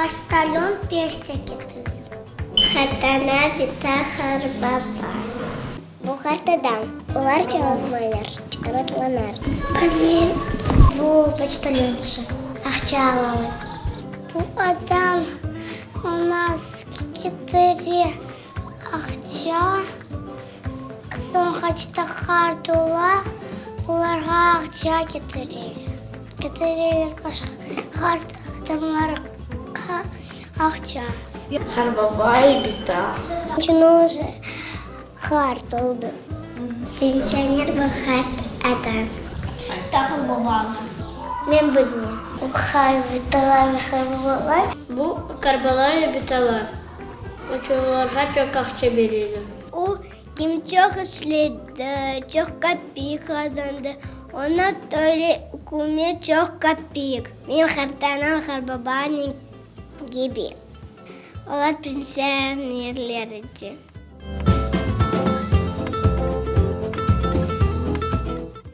Poçtalyon pensiya ketire. Qartana, bita, qarbaba. Bu qart adam. Olar çalışmaylar, raatlanar. Bu poçtalyonşa. Aqça alalar. Bu adam u nas ketire aqça, soñ qaçta qart ola, olarğa aqça ketire. Ketireler başqa qart adamlarğa aqça. Qarbaba, bita. Çünki o qart oldı. Pensioner bu qart adam. Taqıl babam. Men bilmeyim. Bitalar ve qarbabalar. Bu qarbalar ve bitalar. Onıçün olarğa çoq aqça bereler. O, kim çoq işledi, çoq kapik qazandı, oña töley ükümet çoq kapik. Menim qartanam, qarbabanem kibi. Olar pensionerler edi.